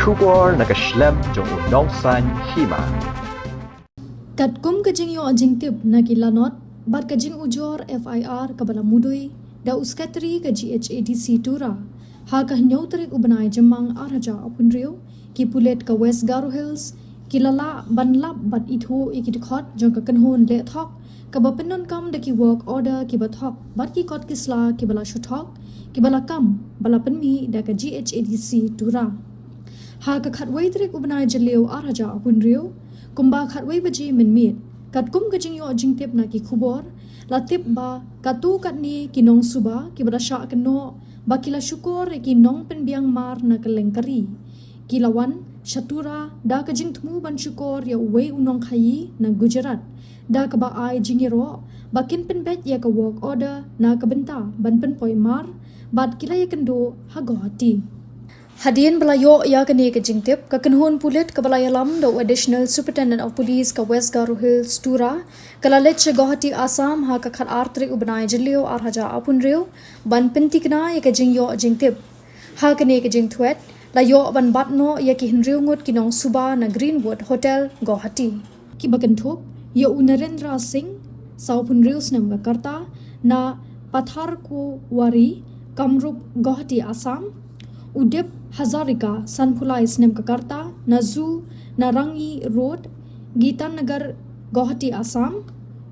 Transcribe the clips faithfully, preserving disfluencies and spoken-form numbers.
Khubor na ka shlem jong u nongsaiñ hima. Katkum ka jingïoh jingtip na ki lanot bad ka jingujor F I R kaba la mudui da u Secretary ka G H A D C Tura, ha ka hynñiew tarik u bnai Jymmang ar hajar arphew hynriew, ki pulit ka West Garo Hills ki la lah ban lap bad ithuh ïa ki dkhot jong ka kynhun leh thok kaba pyndonkam da ki work order kiba thok bad ki kot ki sla kiba la shu thok, kiba la kam ba la pynmih da ka G H A D C Tura. Ha ka khatwei tarik u bnai Jylliew ar hajar arphew hynriew, kumba khatwei baje mynmiet, katkum ka jingïoh jingtip na ki khubor, la tip ba katto katne ki nongsuba kiba la shah kynnoh ba ki la shukor ïa ki nongpynbiang mar na kylleng ka ri, ki la wan sha Tura da ka jingthmu ban shukor ïa uwei u nongkhaïi na Gujarat, da kaba ai jingïaroh ba kin pynbeit ïa ka work order na ka bynta ban pynpoi mar, bad ki la ïakynduh ha Guwahati. Hadien ba la ïoh ïa kane ka jingtip, ka kynhun pulit kaba la ïalam da u Additional Superintendent of Police ka West Garo Hills Tura ka la leit sha Guwahati, Assam, ha ka khatar tarik u bnai Jylliew ar hajar arphew hynriew ban pynthikna ïa ka jingïoh jingtip. Ha kane ka jingthwet, la ïoh ban bat noh ïa ki hynriew ngut ki nongsuba na Greenwood Hotel, Guwahati. Kiba kynthup ïa u Narendra Singh, sawphew hynriew snem ka rta, na Patharkuwari, Kamrup, Guwahati, Assam, u Dip Hazarika, sanphew lai snem ka rta, na Zoo Narangi Road, Gitanagar, Guwahati, Assam,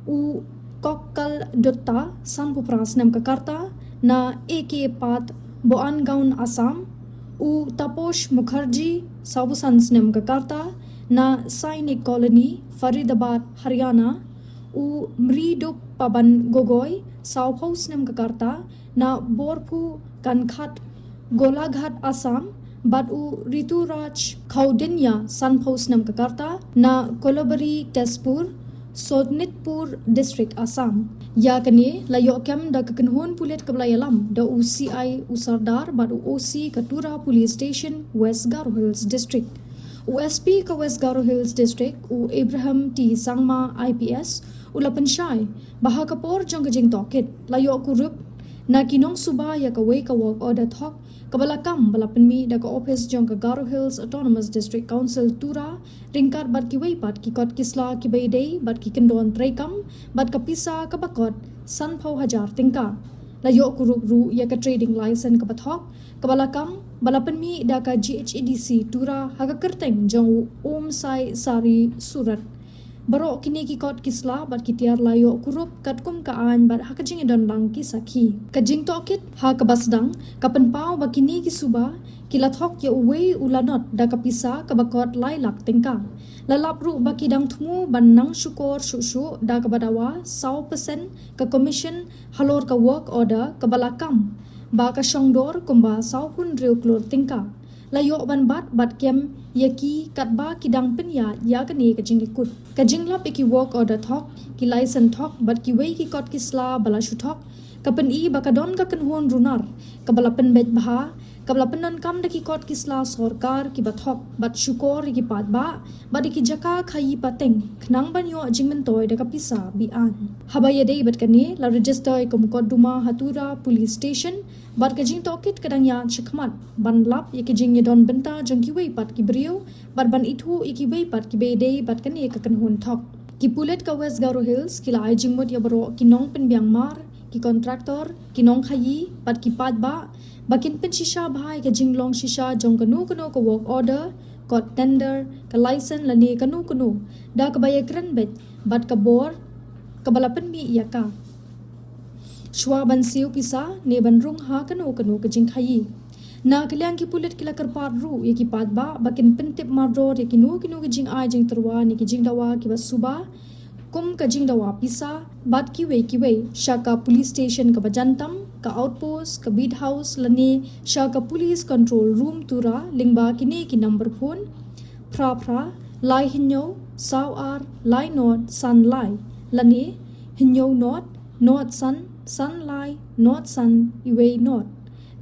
u Kokkal Dutta, sanphew phra snem ka rta, na A K Path, Boangaon, Assam, u Taposh Mukherjee, sawphew san snem ka rta, na Sainik Colony, Faridabad, Haryana, u Mridup Paban Gogoi, sawphew snem ka rta, na Borphu Kankhat, Golaghat, Assam, bad u Rituraj Khawdinya, sanphew snem ka rta, na Kolabari Tezpur, Sonitpur District, Assam. Ïa kane la ïoh kem da ka kynhun pulit kaba la ïalam da u C I u Sardar bad u O C ka Tura Police Station, West Garo Hills District. U S P ka West Garo Hills District, u Ibrahim T Sangma, I P S, u la pynshai ba ha ka por jong ka jingtohkit, la ïoh kurup na ki nongsuba ïa kawei ka work order thok kaba la kam ba la pynmih da ka ophis jong ka Garo Hills Autonomous District Council, Tura, ryngkat bad kiwei pat ki kot ki sla kiba ïadei bad ki kyndon treikam, bad ka pisa kaba kot sanphew hajar tyngka. La ïoh kurup ruh ïa ka trading license kaba thok kaba la kam ba la pynmih da ka G H A D C Tura ha ka kyrteng jong u Om Sai Sari Surat. Baroh kine ki kot ki sla bad ki tiar la ïoh kurup katkum ka aiñ bad ha ka jingïadonlang ki sakhi. Ka jingtohkit ha kaba sdang ka pynpaw ba kine ki suba ki la thok ïa uwei u lanot da ka pisa kaba kot lai lak tyngka. La lap ruh ba ki dang thmu ban nang shukor shuh shuh da kaba dawa saw percent ka commission halor ka work order kaba la kam ba ka shongdor kumba sawphew hynriew klur tyngka. La ïoh ban bat bad kem ïa ki katba ki dang pynïaid ïa kane ka jingïakut. Ka jinglap ïa ki work order thok, ki license thok bad kiwei ki kot ki sla ba la shu thok, ka pyni ba ka don ka kynhun runar kaba la pynbeit bha kaba la pyndonkam da ki kot ki sla sorkar kiba thok bad shukor ïa ki paidbah bad ïa ki jaka khaïi pateng khnang ban ïoh jingmyntoi da ka pisa be-aiñ. Haba ïadei bad kane, la register ïa ka mukotduma ha Tura Police Station bad ka jingtohkit ka dang ïaid shakhmat ban lap ïa ki jingïadon bynta jong kiwei pat ki briew bad ban ithuh ïa kiwei pat kiba ïadei bad kane ka kynhun thok. Ki pulit ka West Garo Hills ki la ai jingmut ïa baroh ki nongpynbiang mar, ki kontraktor, ki nongkhaïi bad ki paidbah ba kin pynshisha bha ïa ka jinglong shisha jong kano kano ka work order, kot tender, ka license lane kano kano, da kaba ïakren beit bad ka bor kaba la pynmih ïa ka, shuwa ban siew pisa ne ban rung ha kano kano ka jingkhaïi. Na ka liang ki pulit ki la kyrpad ruh ïa ki paidbah ba kin pyntip mardor ïa kino kino ki jingai jingtyrwa ne ki jingdawa kiba suba kum ka jingdawa pisa bad kiwei kiwei sha ka police station kaba jantam, ka outpost, ka beat house lane sha ka police control room Tura lyngba kine ki number phone: phra phra lai hynñiew saw ar lai not san lai, lane hynñiew not not san san lai not san iwei not,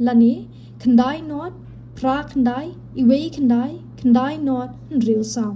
lane khyndai not phra khyndai iwei khyndai khyndai not hynriew saw.